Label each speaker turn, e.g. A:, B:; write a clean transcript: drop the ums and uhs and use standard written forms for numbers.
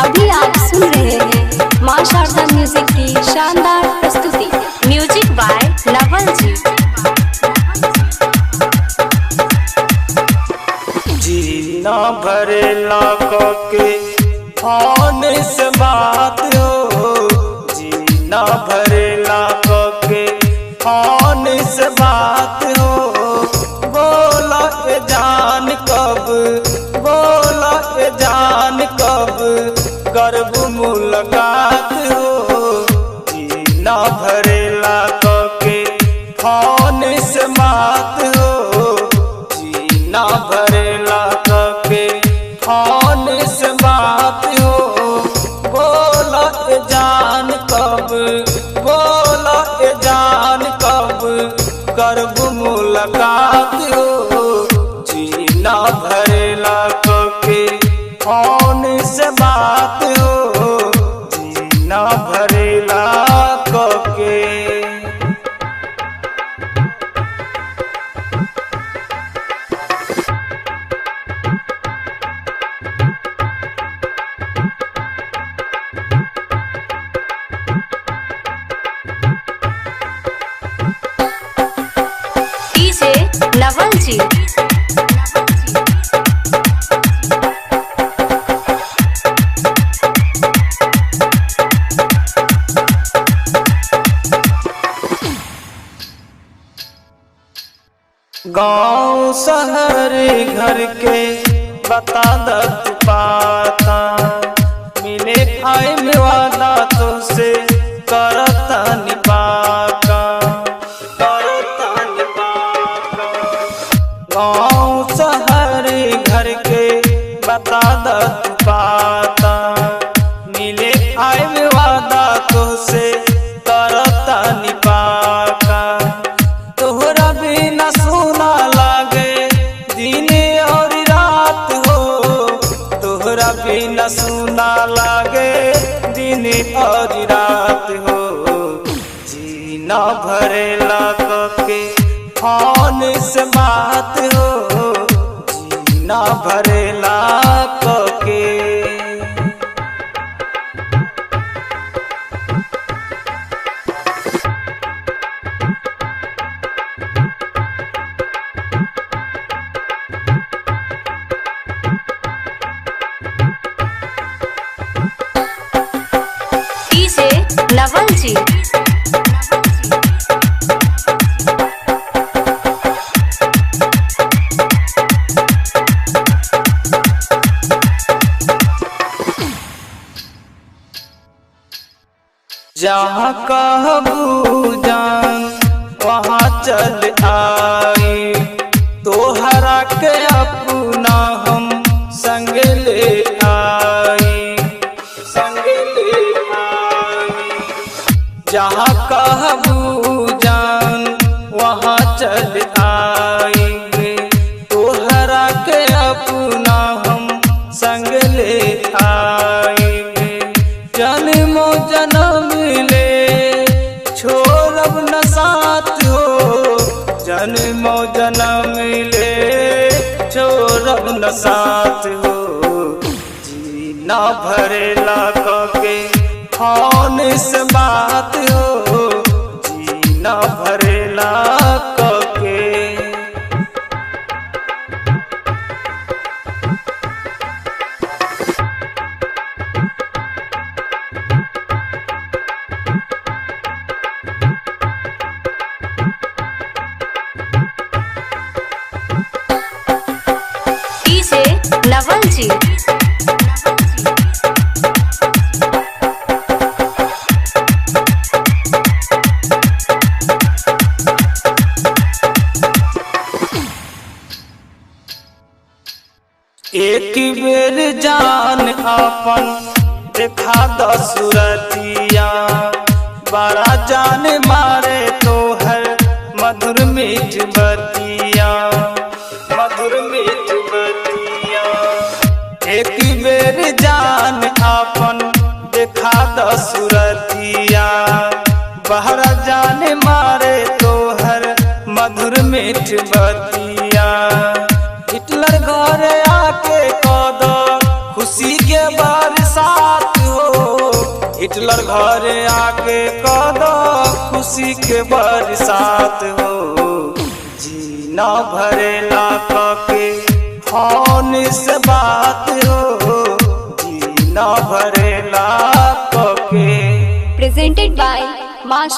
A: अभी आप सुन रहे हैं माँ शारदा म्यूजिक की शानदार प्रस्तुति। Music by Naval ji.
B: जीना भरे लाखों के फोन से बात हो, जीना भरे लाखों के फोन से बात हो। बोला के जान कब, बोला के जान कब करब मुलाकात हो। जीना भरे लाखों के फोन से बात हो, जीना भरे लाखों के फोन से बात हो। बोला के जान कब, बोला के जान कब करब मुलाकात हो। जीना भरे लाखों के फोन से बात हो, जीना भरे लाखों के।
A: डीजे नवल जी।
B: गांव शहर घर के बता दत पाता, मिले आए में वादा तो से करता निपाका, करता निपाका। गांव शहर घर के बता दत पाता, मिले आए में वादा तो से करता निपाका। तोहरा बिना सोना लागे दिन और रात हो, तोहरा बिना सोना लागे दिन और रात हो। जीना भरे लाखों के फोन से बात हो, जीना भरे लाखों के।
A: डीजे नवल जी।
B: जहाँ कहबू जान वहाँ चल आई, तोहरा के अपना हम संग ले आई, संग ले आई। जहाँ कहबू जान वहाँ चल आई, तोहरा के अपना हम संग ले आई। जन्मो जन्म ले छोड़ब न साथ हो, जन्मो जन्म ले छोड़ब न साथ हो। जीना भरे लाखों के फोन से बात हो, जीना भरे लाखों के।
A: डीजे नवल जी।
B: एक बेर जान अपन देखा दसुरतिया, बड़ा जान मारे तोहर मधुर मीठ बतिया, मधुर मीठ बतिया। एक बेर जान अपन देखा दसुरतिया, बहरा जान मारे तोहर मधुर मीठ बतिया। हिटलर घर आके कद खुशी के बरसात हिटलर घरे आके कद खुशी के बरसात हो। जीना भरेला के फोन से बात हो, जीना भरेला के।
A: Presented by Ma